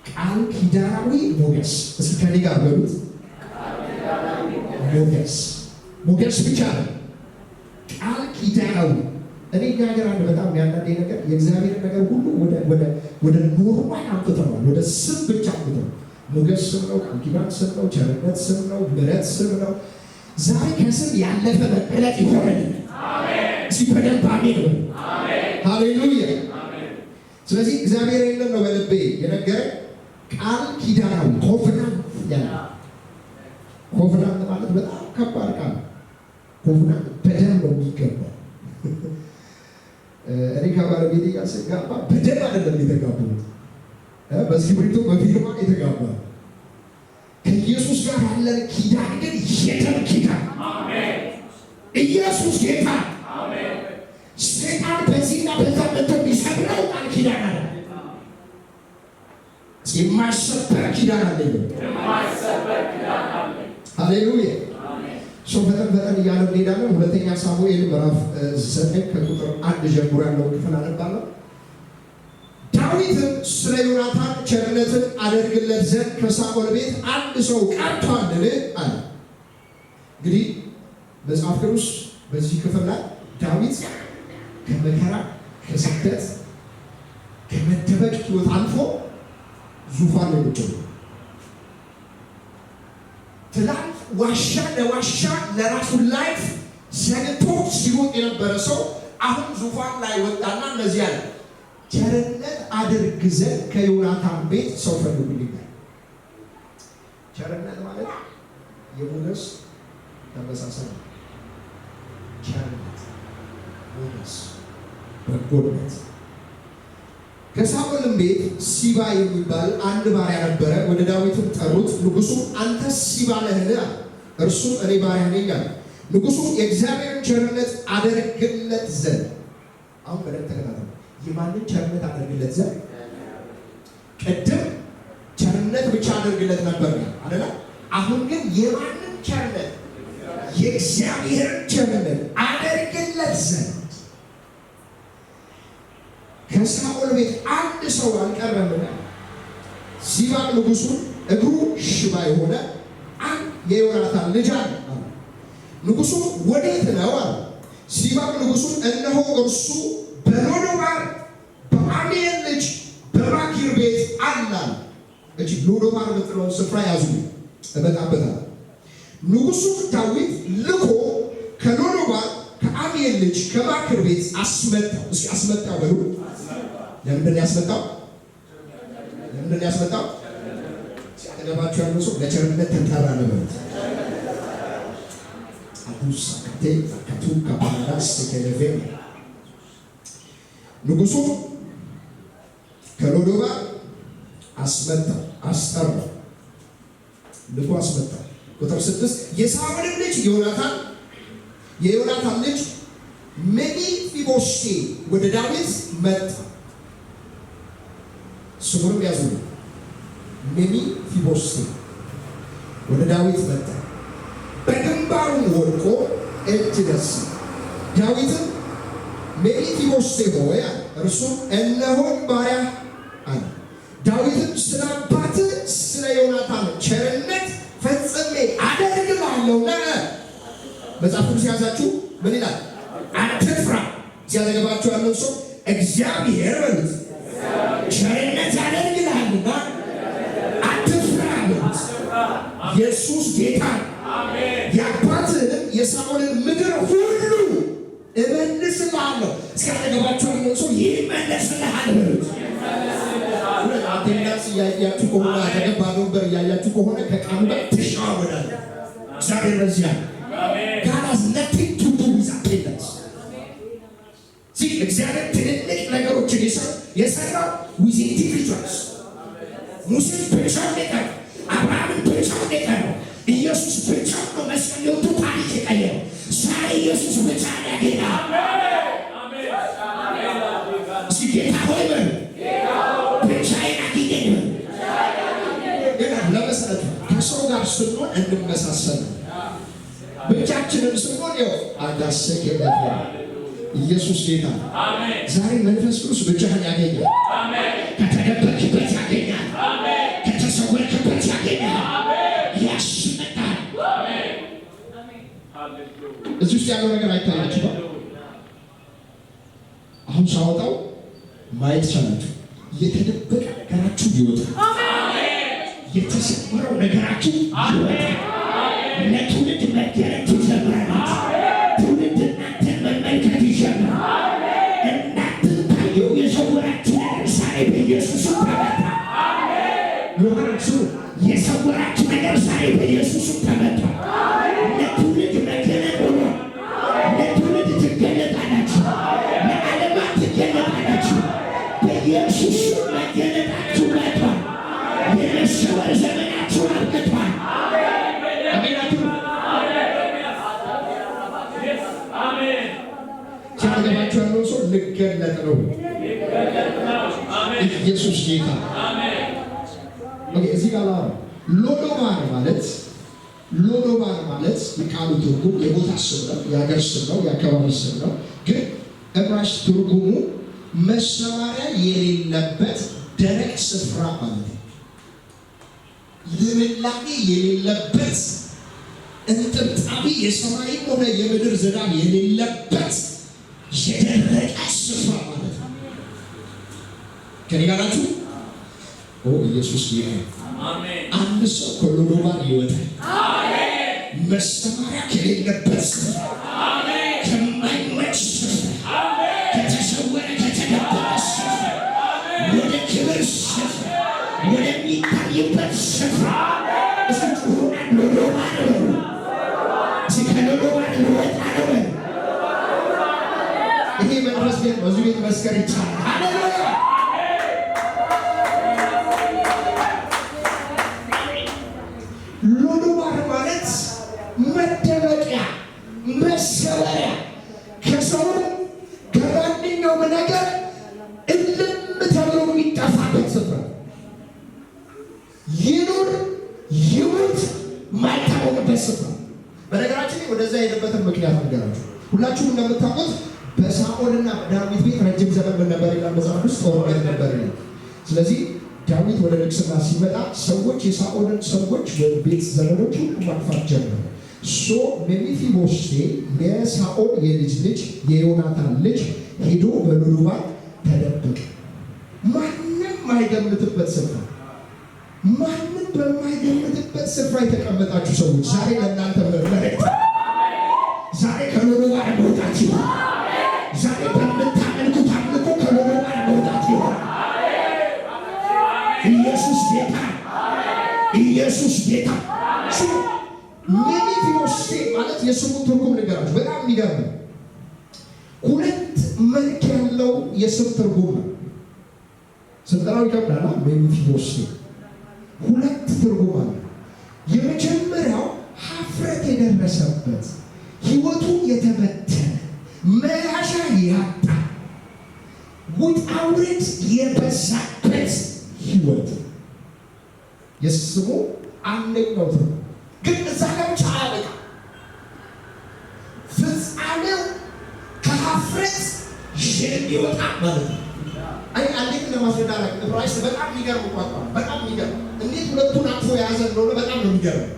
ቃል ኪዳናዊ ሞገስ። እስኪ ከኔ ጋር በሉት፣ ሞገስ። ሞገስ ብቻ ነው፣ ቃል ኪዳናዊ። እኔ እኛ ሀገር አንድ በጣም የሚያናደኝ ነገር የእግዚአብሔር ነገር ሁሉ ወደ normal አምጥተነዋል። ወደ ስም ብቻ አምጥተነዋል። ሞገስ ስም ነው፣ ቃል ኪዳን ስም ነው፣ ቸርነት ስም ነው፣ ምሕረት ስም ነው። ዛሬ ከስም ያለፈ መገለጥ ይሆናል። እስኪ በደንብ አሜን በሉ። ሃሌሉያ። ስለዚህ እግዚአብሔር ይህንን ነው በልቤ የነገረኝ። ቃል ኪዳናዊ covenant ያለ። Covenant ማለት በጣም ከባድ ቃል። Covenant በደም ነው የሚገባው። እኔ ከባለቤቴ ጋር ስጋባ በደም አይደለም የተጋባሁት፣ በእስክሪብቶ በፊርማ የተጋባ። ከኢየሱስ ጋር ያለን ኪዳን ግን የደም ኪዳን። ኢየሱስ ጌታ። ሰይጣን በዚህና በዛ መጥቶ የሚሰብረው ቃል ኪዳን አለ። የማይሰበር ኪዳን አለ። ሃሌሉያ። So ፈጠን ፈጠን እያለ እንሄዳለን። ሁለተኛ ሳሙኤል ምዕራፍ 9 ከቁጥር 1 ጀምሮ ያለውን ክፍል አነባለሁ። ዳዊትም ስለ ዮናታን ቸርነትን አደርግለት ዘንድ ከሳኦል ቤት አንድ ሰው ቀርቷልን? አለ። እንግዲህ መጽሐፍ ቅዱስ በዚህ ክፍል ላይ ዳዊት ከመከራ፣ ከስደት፣ ከመደበቅ ሕይወት አልፎ ዙፋን ላይ ቁጭ ብሎ፣ ትላንት ዋሻ ለዋሻ ለራሱ life ዘግቶ ሲሮጥ የነበረ ሰው አሁን ዙፋን ላይ ወጣና እንደዚህ አለ፣ ቸርነት አድርግ ዘንድ ከዮናታን ቤት ሰው ፈልጉልኛል። ቸርነት ማለት የሞገስ ተመሳሳይ ነው። ቸርነት፣ ሞገስ፣ በጎነት። ከሳኦልም ቤት ሲባ የሚባል አንድ ባሪያ ነበረ። ወደ ዳዊትም ጠሩት። ንጉሡም አንተ ሲባ ነህን? አለ። እርሱም እኔ ባሪያህ ነኝ አለ። ንጉሡም የእግዚአብሔርን ቸርነት አደርግለት ዘንድ፣ አሁን በደንብ ተከታተሉ። የማንን ቸርነት አደርግለት ዘንድ? ቅድም ቸርነት ብቻ አደርግለት ነበር አይደለ? አሁን ግን የማንን ቸርነት? የእግዚአብሔርን ቸርነት አደርግለት ዘንድ ከሳኦል ቤት አንድ ሰው አልቀረምን? ሲባም ንጉሡን እግሩ ሽባ የሆነ አንድ የዮናታን ልጅ አለ። ንጉሡም ወዴት ነው? አለ። ሲባም ንጉሡን እነሆ እርሱ በሎዶባር በአሚኤል ልጅ በማኪር ቤት አለ አለ። እቺ ሎዶባር የምትለውን ስፍራ ያዙ፣ እመጣበታለሁ። ንጉሡም ዳዊት ልኮ ከሎዶባር ከአሚኤል ልጅ ከማኪር ቤት አስመጣው። እስኪ አስመጣው በሉ። ለምንድን ነው ያስመጣው? ለምንድን ነው ያስመጣው? አጠገባችሁ ያለው ሰው ለቸርነት ተጠራ ነው በሉት። አዱሳ ካቴ ካቱ ካፓራስ ቴሌቬ። ንጉሡ ከሎዶባር አስመጣው፣ አስጠራው፣ ልኮ አስመጣው። ቁጥር 6፣ የሳኦልን ልጅ ዮናታን የዮናታን ልጅ ሜምፊቦስቴ ወደ ዳዊት መጣ። ስሙንም ያዙ። ሜምፊቦስቴ ወደ ዳዊት መጣ፣ በግንባሩም ወድቆ እጅ ነሳ። ዳዊትም ሜምፊቦስቴ ሆይ አለ። እርሱም እነሆኝ ባሪያህ አለ። ዳዊትም ስለ አባትህ ስለ ዮናታን ቸርነት ፈጽሜ አደርግልሃለሁና፣ መጽሐፍ ቅዱስ የያዛችሁ ምን ይላል? አትፍራ። ሲያዘገባችሁ ያለው ሰው እግዚአብሔር በሉት፣ ቸርነት ያደርግልሃልና አትፍራ በሉት። ኢየሱስ ጌታ ነው። የአባትህንም የሳኦልን ምድር ሁሉ እመልስልሃለሁ። እስኪ አጠገባችሁ ያለውን ሰው ይመለስልሃል በሉት። Attendance እያያችሁ ከሆነ፣ አጠገብ ባዶ ወንበር እያያችሁ ከሆነ ከቃሉ ጋር ትሸዋወዳለህ። እግዚአብሔር በዚያ። God has nothing to do with attendance. See፣ እግዚአብሔር ትልልቅ ነገሮችን የሰራው with individuals። ሙሴን ብቻውን የጠራው፣ አብርሃምን ብቻውን የጠራው፣ ኢየሱስ ብቻውን ነው መስቀል ወጥቶ ታሪክ የቀየረው። ዛሬ ኢየሱስ ብቻ ያገኛል። እስኪ ጌታ ሆይ በሉ፣ ብቻዬን አግኘኝ በሉ። ግን ለመሰረቱ ከሰው ጋር ስንሆን እንመሳሰላለን። ብቻችንን ስንሆን ይኸው አዳሰክ የለም። ኢየሱስ ጌታ ነው። ዛሬ መንፈስ ቅዱስ ብቻህን ያገኛል። ከተደበቅበት ያገኛል። እዚህ ውስጥ ያለው ነገር አይታያችሁም? አሁን ሳወጣው ማየት ቻላችሁ። የተደበቀ ነገራችሁ ይወጣል። የተሰወረው ነገራችሁ ይወጣል። ለትውልድ መገለጥ ትጀምራላችሁ። ትውልድ እናንተን መመልከት ይጀምራል። እንዳትታዩ የሰወራችሁ ነገር ዛሬ በኢየሱስ ተመታ። ዮሐንስ የሰወራችሁ ነገር ዛሬ በኢየሱስ ተመታ። ለትውልድ መገለጥ ሆኖ ለትውልድ ትገለጣላችሁ። ለዓለማት ትገለጣላችሁ። በኢየሱስ መገለጣችሁ መጥቷል። የመሰወር ዘመናችሁ አብቅቷል። አሜን አትሉ? ሲያገባችሁ ያለው ሰው ልገለጥ ነው። ኢየሱስ ጌታ። Okay፣ እዚህ ጋር ላውራ። ሎዶባር ማለት የቃሉ ትርጉም የቦታ ስም ነው፣ የሀገር ስም ነው፣ የአካባቢ ስም ነው። ግን ዕብራይስጥ ትርጉሙ መሰማሪያ የሌለበት ደረቅ ስፍራ ማለት ነው። ልምላሜ የሌለበት፣ እንጥብጣቢ የሰማይም ሆነ የምድር ዝናብ የሌለበት የደረቀ ስፍራ ማለት ነው። ከኔ ጋር ናችሁ? ኦ ኢየሱስ ጌታ። አንድ ሰው ከሎዶባር ይወጣል። መሰማሪያ ከሌለበት ስፍራ፣ ከማይመች ስፍራ፣ ከተሰወረ ከተደበቀ ስፍራ ወደ ክብር ስፍራ፣ ወደሚታይበት ስፍራ። እስኪ ጩኹና ሎዶባር በሉ። እስኪ ከሎዶባር ልወጣ ነው በሉ። ይሄ መንፈስ ቤት ነው። እዚህ ቤት መስከር ይቻላል። ሃሌሉያ። ሎዶባር ማለት መደበቂያ፣ መሰወሪያ፣ ከሰው ከማንኛውም ነገር እልም ተብሎ የሚጠፋበት ስፍራ፣ ይኑር ይሙት ማይታወቅበት ስፍራ። በነገራችን ላይ ወደዛ የሄደበትን ምክንያት ልንገራችሁ። ሁላችሁም እንደምታውቁት በሳኦልና በዳዊት ቤት ረጅም ዘመን ምን ነበር ይላል መጽሐፍ ቅዱስ? ጦርነት ነበር ይላል። ስለዚህ ዳዊት ወደ ንግስና ሲመጣ ሰዎች የሳኦልን ሰዎች ወይም ቤት ዘመዶች ሁሉ ማጥፋት ጀመሩ። So ሜምፊቦስቴ የሳኦል የልጅ ልጅ የዮናታን ልጅ ሄዶ በሎዶባር ተደበቀ። ማንም ማይገምትበት ስፍራ፣ ማንም በማይገምትበት ስፍራ የተቀመጣችሁ ሰዎች ዛሬ ለእናንተ መልእክት፣ ዛሬ ከሎዶባር መውጣት ይሆናል። ዛሬ በምታመልኩት አምልኮ ከሎዶባር መውጣት ይሆናል። ኢየሱስ ጌታ፣ ኢየሱስ ጌታ። ሜምፊቦስቴ ማለት የስሙን ትርጉም ንገራችሁ። በጣም የሚገርም ነው። ሁለት መልክ ያለው የስም ትርጉም ነው። ስልጠናው ይከብዳል። ሜምፊቦስቴ ሁለት ትርጉም አለ። የመጀመሪያው ሀፍረት የደረሰበት፣ ሕይወቱ የተበተነ፣ መያዣ ያጣ፣ ውጣ ውረድ የበዛበት ሕይወት የስሙ አንደኛው ትርጉም። ግን እዛ ጋር ብቻ አያበቃ። ፍጻሜው ከሀፍረት የሚወጣ ማለት ነው። አይ እንዴት ለማስረዳት፣ ዕብራይስጥ በጣም የሚገርም ቋንቋ ነው። በጣም የሚገርም፣ እንዴት ሁለቱን አቅፎ የያዘ እንደሆነ በጣም ነው የሚገርም።